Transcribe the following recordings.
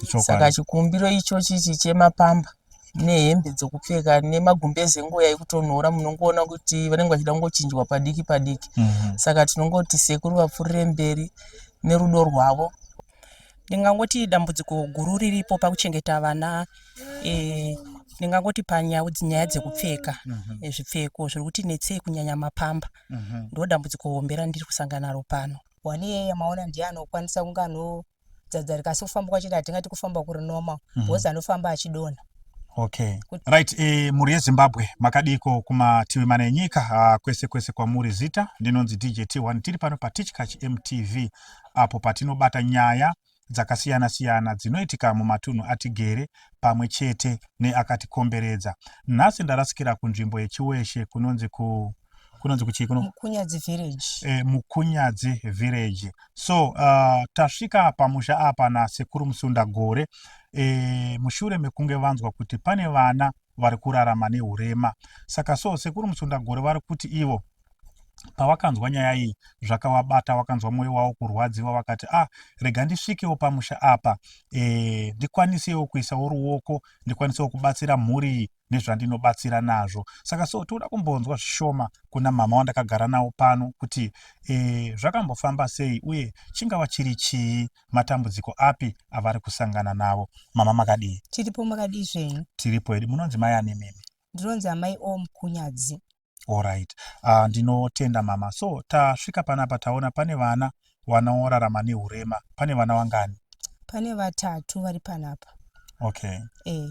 Saka chikumbiro ichochi ichi chemapamba nehembe dzokupfeka nemagumbeze enguva yekutonhora, munongoona kuti vanenge vachida kungochinjwa padiki padiki. Saka tinongoti sekuru vapfuurire mberi nerudo rwavo. Ndingangoti dambudziko guru riripo pakuchengeta vana, ndingangoti panyaya nyaya dzekupfeka. Zvipfeko zviri kuti netsei, kunyanya mapamba. Ndo dambudziko hombe randiri kusangana naro pano. Wani iyeye maona ndiye anokwanisa kunge anodzadzarika, asi kufamba kwacho hatingati kufamba kuri normal, because anofamba achidonha. Okay, right. Mhuri yeZimbabwe, makadiko kumativi mana enyika, kwese kwese kwamuri? Zita ndinonzi DJ T1. Tiri pano paTichkach MTV, apo patinobata nyaya dzakasiyana siyana dzinoitika mumatunhu atigere pamwe chete neakatikomberedza. Nhasi ndarasikira kunzvimbo yeChiweshe, kunonzi kuchii kuno? Mukunyadzi Village. Mukunyadzi Village. So tasvika pamusha apa naSekuru Musundagore, mushure mekunge vanzwa kuti pane vana vari kurarama neurema. Saka so Sekuru Musundagore vari kuti ivo pavakanzwa nyaya iyi zvakavabata, vakanzwa mwoyo wavo kurwadziwa, vakati, "Ah, rega ndisvikewo pamusha apa, ndikwanisewo kuisawo ruoko, ndikwanisewo kubatsira mhuri iyi nezvandinobatsira nazvo." Saka so toda kumbonzwa zvishoma kuna mama wandakagara navo pano kuti zvakambofamba sei uye chingava chiri chii, matambudziko api avari kusangana navo. Mama, makadii? Tiripo, makadii zvenyu? Tiripo hedu. Munonzi mai ane mimi? Ndinonzi amai O Mukunyadzi. Alright, ndinotenda mama. So tasvika panapa, taona pane vana vanoorarama neurema. Pane vana vangani? Pane vatatu vari panapa. Okay. E.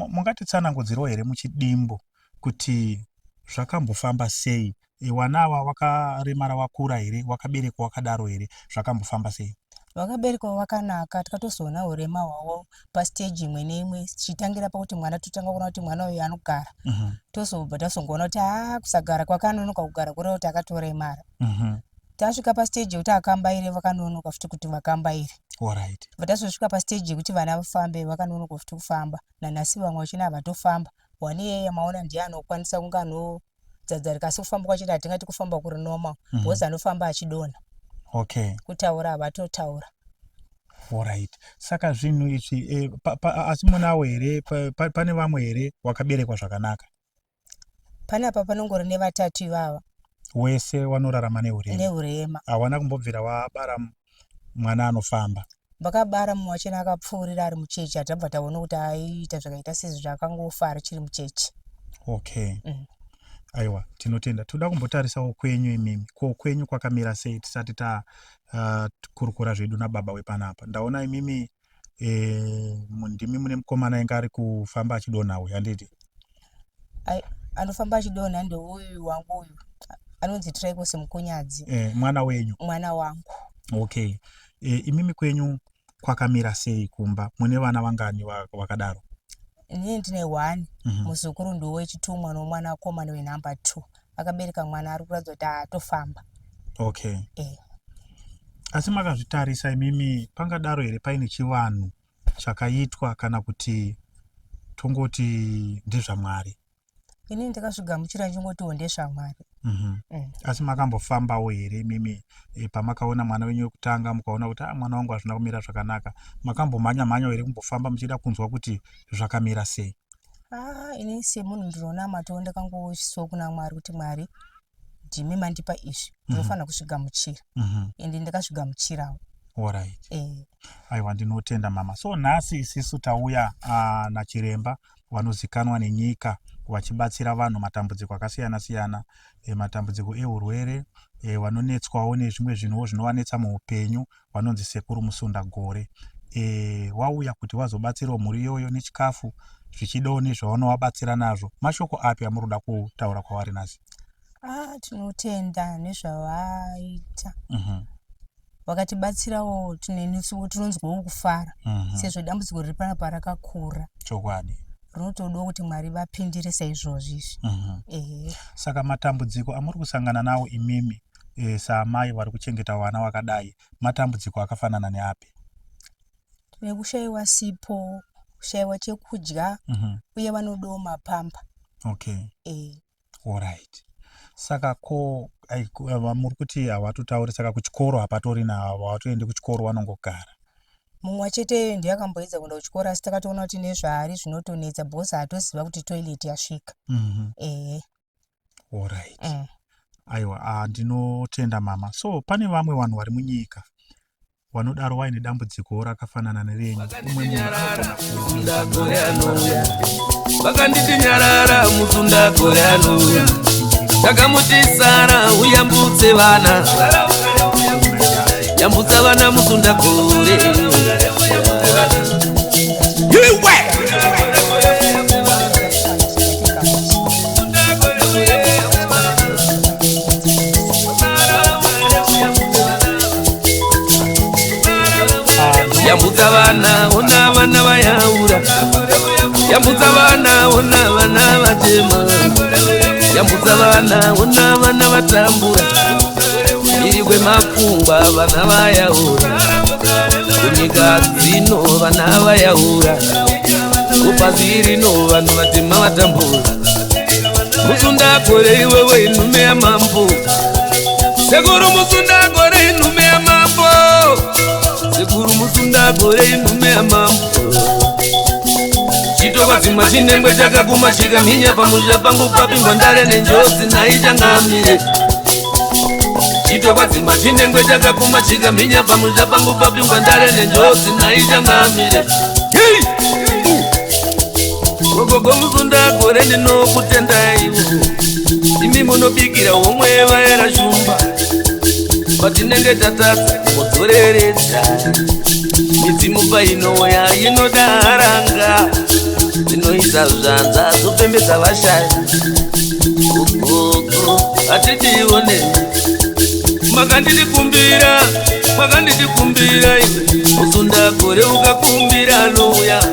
Mungatitsanangudzirawo here muchidimbu kuti zvakambofamba sei? Vana ava wakaremara wakura here, wakaberekwa wakadaro here, zvakambofamba sei? Vakaberekwa vakanaka, tikatozoona urema hwavo pastage imwe neimwe, tichitangira pakuti mwana, totanga kuona kuti mwana uyu anogara, tozobva tazongoona kuti haa, kusagara kwakanonoka kugara kureva kuti akatoremara. Tasvika pastage yekuti akambaire, vakanonoka futi kuti vakambaire. Bva tazosvika pastage yekuti vana vafambe, vakanonoka futi kufamba. Nanhasi vamwe vachina havatofamba. Wani iyeye maona ndiye anokwanisa kunge anodzadzarika, asi kufamba kwacho hatingati kufamba kuri normal, because anofamba achidonha. Kutaura havatotaura. Alright, saka zvinhu izvi, asi munawo here, pane vamwe here wakaberekwa zvakanaka? Panapa panongori nevatatu ivava. Wese wanorarama neurema? Neurema. Hawana kumbobvira wabara mwana anofamba? Vakabara mumwe wachona, akapfuurira ari muchechi. Hatabva taona kuti aiita zvakaita sezvo, zvakangofa arichiri muchechi. Okay. Aiwa, tinotenda. Toda kumbotarisawo kwenyu imimi, ko kwenyu kwakamira sei, tisati takurukura zvedu nababa wepanapa? Ndaona imimi, ndimi mune mukomana ainge ari kufamba achidonha uyu, handiti? Anofamba achidonha ndeuyu wangu uyu, anonzi Traikos Mukunyadzi. Mwana wenyu? Mwana wangu. Okay. Imimi kwenyu kwakamira sei kumba? Mune vana vangani vakadaro? Inini ndine one. Muzukuru ndowechitumwa nomwanakomana wenumber 2, akabereka mwana ari kuratidza kuti haatofamba. Okay. E. Asi makazvitarisa imimi, pangadaro here paine chivanhu chakaitwa, kana kuti tongoti ndezvaMwari? Inini ndakazvigamuchira ndichingotiwo ndezvaMwari. Asi makambofambawo here imimi, pamakaona mwana wenyu wekutanga, mukaona kuti, ah, mwana wangu hazvina kumira zvakanaka, makambomhanya mhanyawo here kumbofamba muchida kunzwa kuti zvakamira sei? Ah, ini semunhu ndinonamatawo, ndakangosiwo kuna Mwari kuti, "Mwari, ndimi mandipa izvi, ndinofanira kuzvigamuchira." Ende ndakazvigamuchirawo. Alright. E. Aiwa, ndinotenda mama. So nhasi isisu tauya nachiremba vanozikanwa nenyika vachibatsira vanhu matambudziko akasiyana siyana, matambudziko eurwere, vanonetswawo nezvimwe zvinhuwo zvinovanetsa muupenyu, vanonzi Sekuru Musundagore. Wauya kuti wazobatsirawo mhuri iyoyo nechikafu, zvichidawo nezvavanovabatsira nazvo. Mashoko api amuri kuda kutaura kwavari nhasi? Ah, tinotenda nezvavaita. Vakatibatsirawo, tinesuwo tinonzwawo kufara, sezvo dambudziko riri panapa rakakura. Rinotodawo kuti Mwari vapindire saizvozvi izvi. Ehe. Saka matambudziko amuri kusangana nawo imimi, saamai vari kuchengeta vana vakadai, matambudziko akafanana neapi? Nekushayiwa sipo, kushayiwa chekudya, uye vanodawo mapamba. E. Alright, saka ko muri kuti havatotauri, saka kuchikoro hapatorina, havatoendi kuchikoro, vanongogara? Mumwe chete ndiye akamboedza kuenda kuchikoro asi takatoona kuti nezvaari zvinotonetsa because haatoziva kuti toilet yasvika. Ehe. Alright. Aiwa, ah, ndinotenda mama. So pane vamwe vanhu vari munyika vanodaro vaine dambudziko rakafanana nerenyu. Umwe munhu anogona Muzunda gore anouya, vakanditi nyarara, muzunda gore anouya, ndakamuti sara uyambutse vana, yambutsa vana muzunda gore. Iwe! Yambutsa vana, ona vana vayaura, yambutsa vana, ona vana vatema, yambutsa vana, ona vana vatambura, iri kwemakungwa vana vayaura, kunyika dzino vana vayaura, kupasi rino vanhu vatema vatambura. Muzunda gore iwewe inhume yamambo, sekuru muzunda gore inhume yamambo, sekuru muzunda gore inhume yamambo. Chitokwadzimwa chinengwe chakaguma chikamhinya pamusha pangu, papingwa ndare nenjodzi naichangamire. Chitokwadzimwa chinengwe chakaguma chikamhinya pamusha pangu, papingwa ndare nenjodzi naichangamire. Hey! Gogogo muzunda gore, ndinokutendaiwo imi munobikira homwe vaera shumba, patinenge tatadza mudzoreredza. Midzimu painouya inoda haranga dzinoisa zvanza dzopembedza vashaya. Gogogo, hatitione, makanditikumbira, makanditikumbira iwe muzunda gore, ukakumbira anouya.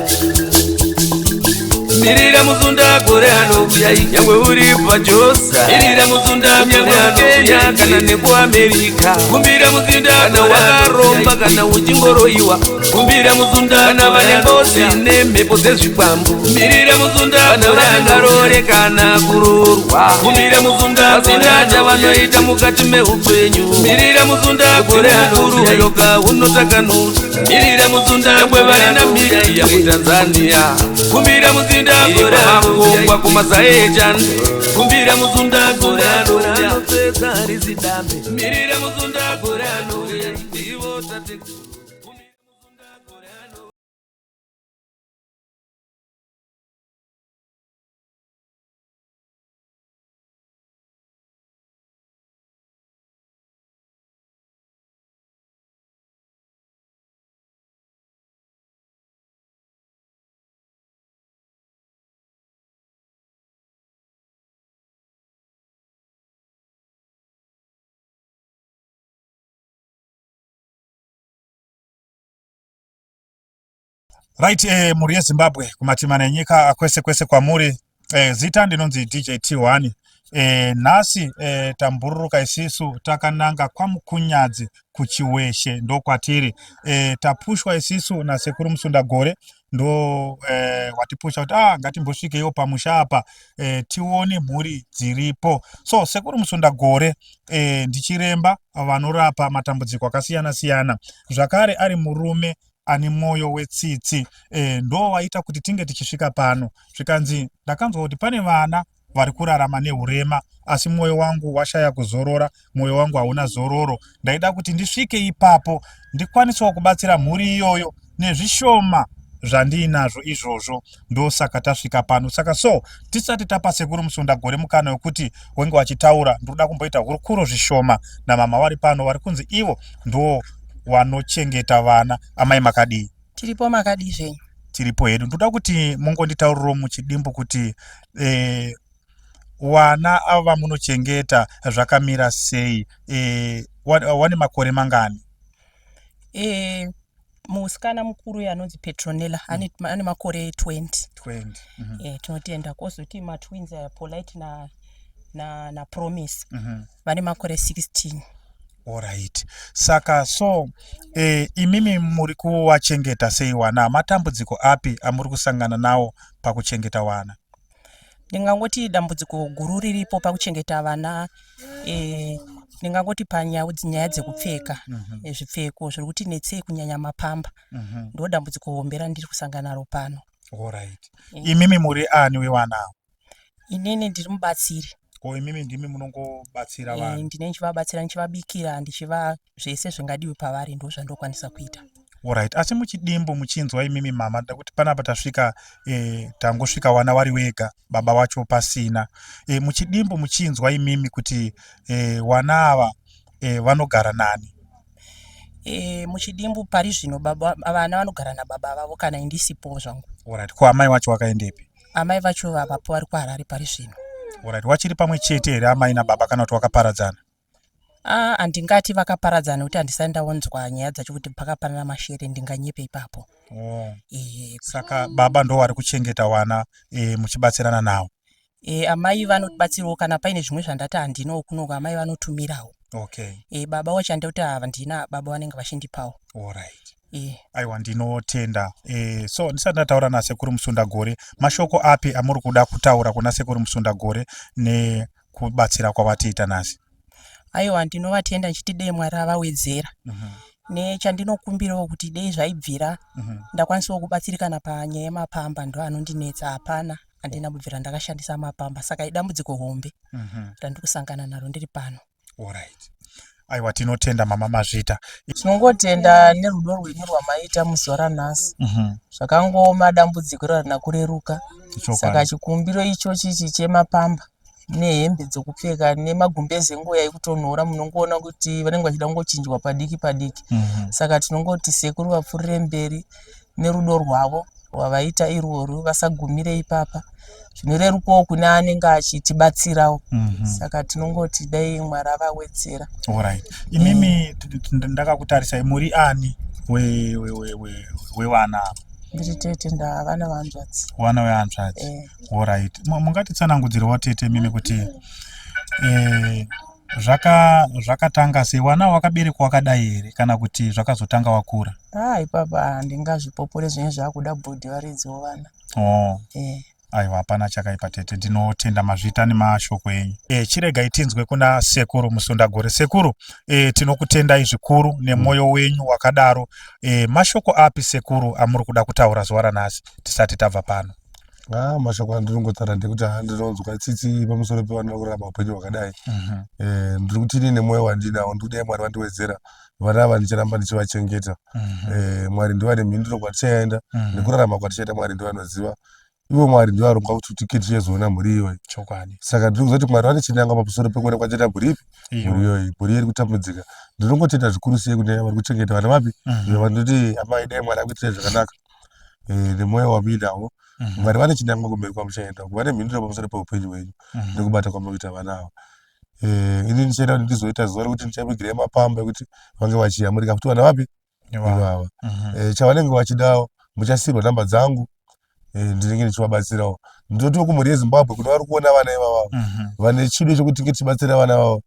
Mirira muzunda gore anouya, nyangwe uri pajosa, mirira muzunda gore anouya, kana nekuAmerica kumbira muzinda, kana wakaromba, kana uchingoroiwa kumbira muzunda, kana vane ngozi nemhepo dzezvikwambo mirira muzunda, kana vasingarore kana kuroorwa kumbira muzunda, vasina chavanoita mukati meupenyu mirira muzunda gore mukuru yoga unotakanura, mirira muzunda, nyangwe vari Namibia, muTanzania kumbira muzinda gore makongwa, kumazai echando kumbira muzunda gore anouya, anopedza rizidambe, mirira muzunda gore anouya, ndivo tateguru. Right, mhuri yeZimbabwe kumatimana enyika kwese kwese kwamuri, zita ndinonzi DJ T1. Nhasi tambururuka isisu takananga kwaMukunyadzi kuChiweshe, ndokwatiri. Tapushwa isisu nasekuru Musundagore, ndo watipusha kuti ngatimbosvikeiwo pamusha apa tione mhuri dziripo. So sekuru Musundagore ndichiremba vanorapa matambudziko akasiyana siyana, zvakare ari murume ane mwoyo wetsitsi. Ndo waita kuti tinge tichisvika pano. Zvikanzi ndakanzwa kuti pane vana vari kurarama neurema, asi mwoyo wangu washaya kuzorora, mwoyo wangu hauna zororo. Ndaida kuti ndisvike ipapo ndikwanisewo kubatsira mhuri iyoyo nezvishoma zvandiinazvo izvozvo. Ndosaka tasvika pano. Saka so tisati tapa sekuru Musundagore mukana wekuti wenge wachitaura, ndinoda kumboita hurukuro zvishoma namama vari pano, vari kunzi ivo ndo wanochengeta vana. Amai, makadii? Tiripo, makadii zvenyu? Tiripo hedu. Ndoda kuti mungonditaurirawo muchidimbu kuti wana ava vamunochengeta zvakamira sei, wane makore mangani? Musikana mukuru uyu anonzi Petronella ane makore 20. 20. Tinotenda. Kwozoti matwins aya, Polite naPromise, vane makore 16. Alright, saka so imimi muri kuvachengeta sei wana? Matambudziko api amuri kusangana nawo pakuchengeta wana? Ndingangoti dambudziko guru riripo pakuchengeta vana. Ndingangoti panyaya nyaya dzekupfeka mm -hmm. Zvipfeko zviri kuti netsei kunyanya mapamba mm -hmm. Ndo dambudziko hombe randiri kusangana naro pano. Alright. Imimi muri ani wevana ava? Inini ndiri mubatsiri. Ko imimi ndimi munongobatsira vanhu? Eh, ndine ndichivabatsira, ndichivabikira, ndichiva zvese zvingadiwe pavari, ndo zvandokwanisa kuita. Alright. Asi muchidimbu muchinzwa imimi mama ndakuti panapa tasvika eh, tangosvika wana wari wega baba wacho pasina. Eh, muchidimbu muchinzwa imimi kuti eh, wana ava eh, vanogara nani? E, muchidimbu pari zvino baba vana vanogara nababa vavo kana indisipo zvangu. Alright. Ko amai wacho wakaendepi? Amai vacho vavapo vari kuHarare pari zvino. Alright. Wachiri pamwe chete here amai nababa kana kuti wakaparadzana? Ah, handingati vakaparadzana nekuti handisati ndaonzwa nyaya dzacho kuti pakapanana mashere, ndinganyepe ipapo. Oh. E, saka baba ndo vari kuchengeta wana e, muchibatsirana nawo? E, amai vanobatsirawo kana paine zvimwe zvandati handinawo kunoku, amai vanotumirawo. Okay. E, baba wacho handikuti handina, baba vanenge vachindipawo. Alright. E. Aiwa, ndinotenda. E, so ndisati ndataura naSekuru Musundagore, mashoko api amuri kuda kutaura kuna Sekuru Musundagore nekubatsira kwavatiita nhasi? Aiwa, ndinovatenda ndichiti dei Mwari avawedzera. Nechandinokumbirawo kuti dei zvaibvira ndakwanisawo kubatsirikana panyaya yemapamba, ndo anondinetsa, hapana, handina kubvira ndakashandisa mapamba, saka idambudziko hombe randiri kusangana naro ndiri pano. Alright. Aiwa, tinotenda mama, mazvita. Tinongotenda nerudo rwenyu rwamaita muzuva ranhasi. Zvakangooma, dambudziko iro harina kureruka. Saka chikumbiro ichochi ichi chemapamba nehembe dzekupfeka nemagumbeze enguva yekutonhora, munongoona kuti vanenge vachida kungochinjwa padiki padiki. Saka tinongoti sekuru vapfuurire mberi nerudo rwavo rwavaita irworwu, vasagumire ipapa, zvinorerukawo kune anenge achitibatsirawo. Saka tinongoti dai Mwari avawedzera. Alright. Imimi ndakakutarisai, muri ani wevana ava? Ndiri tete, ndavana vanzvadzi. Wana wehanzvadzi? Eh. Alright. Mungatitsanangudzirawo tete mimi kuti zvakatanga sei? Wana wakaberekwa wakadai here kana kuti zvakazotanga wakura? Ah, ipapa handingazvipopore, zvinenge zvakuda bhodhi varidziwo vana. Oh. Eh. Aiwa, hapana chakaipa tete, ndinotenda, mazvita nemashoko enyu. E, chiregai tinzwe kuna Sekuru Musundagore. Sekuru, e, tinokutendai zvikuru nemwoyo wenyu wakadaro. E, mashoko api sekuru amuri kuda kutaura zuva ranhasi tisati tabva pano? Ah, mashoko andinongotaura ndekuti ha, ndinonzwa tsitsi pamusoro pevana vari kurarama upenyu hwakadai. Ndiri kuti ini nemwoyo wandinawo ndiri kudai Mwari vandiwedzera vana ava, ndicharamba ndichivachengeta. Mwari ndivo vane mhinduro kwatichaenda nekurarama kwatichaita, Mwari ndivo vanoziva. Ivo Mwari ndivo varonga kuti tike tichazoona mhuri iyoyi. Saka ndiri kuziva kuti Mwari vane chinangwa pamusoro pekuona kwatichaita mhuri ipi, mhuri iyoyi, mhuri iri kutambudzika. Ndinongotenda zvikuru sei kune vari kuchengeta vana vapi. Vandoti amai, dai Mwari akuitirai zvakanaka nemwoyo wamuinawo. Mwari vane chinangwa kumberi kwamuchaenda, vane mhinduro pamusoro peupenyu hwenyu nekubata kwamunoita vana ava. Ini ndichaenda kuti ndizoita zuva rekuti ndichavigirai mapamba ekuti vange vachiyamurika futi vana vapi ivava. Chavanenge vachidawo muchasiyirwa namba dzangu, ndinenge ndichivabatsirawo. Ndinotiwo kumhuri yeZimbabwe kune vari kuona vana ivava vane chido chekuti tinge tichibatsira vana vavo,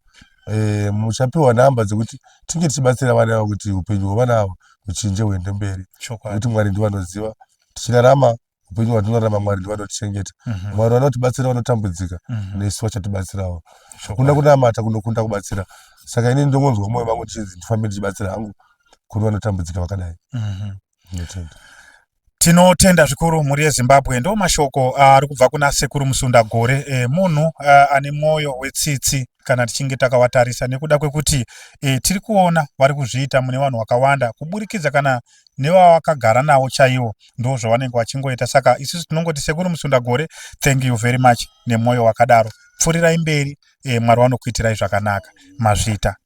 muchapiwa namba dzekuti tinge tichibatsira vana ava kuti upenyu hwevana ava huchinje huende mberi, nekuti Mwari ndivo vanoziva tichirarama upenyu hwatinorarama, Mwari ndivo vanotichengeta. Mwari vanotibatsira vanotambudzika, nesu vachatibatsirawo. Hakuna kunamata kunokunda kubatsira, saka inini ndongonzwa mwoyo vangu ndichinzi ndifambe ndichibatsira hangu kune vanotambudzika vakadai. Ndinotenda. Tinotenda zvikuru mhuri yeZimbabwe. Ndo mashoko ari kubva kuna Sekuru Musundagore, munhu ane mwoyo wetsitsi kana tichinge takawatarisa, nekuda kwekuti tiri kuona vari kuzviita mune vanhu vakawanda kuburikidza kana nevavakagara navo chaivo, ndo zvavanenge vachingoita. Saka isusu tinongoti Sekuru Musundagore, thank you very much nemwoyo wakadaro. Pfurirai mberi, Mwari vanokuitirai zvakanaka. Mazvita.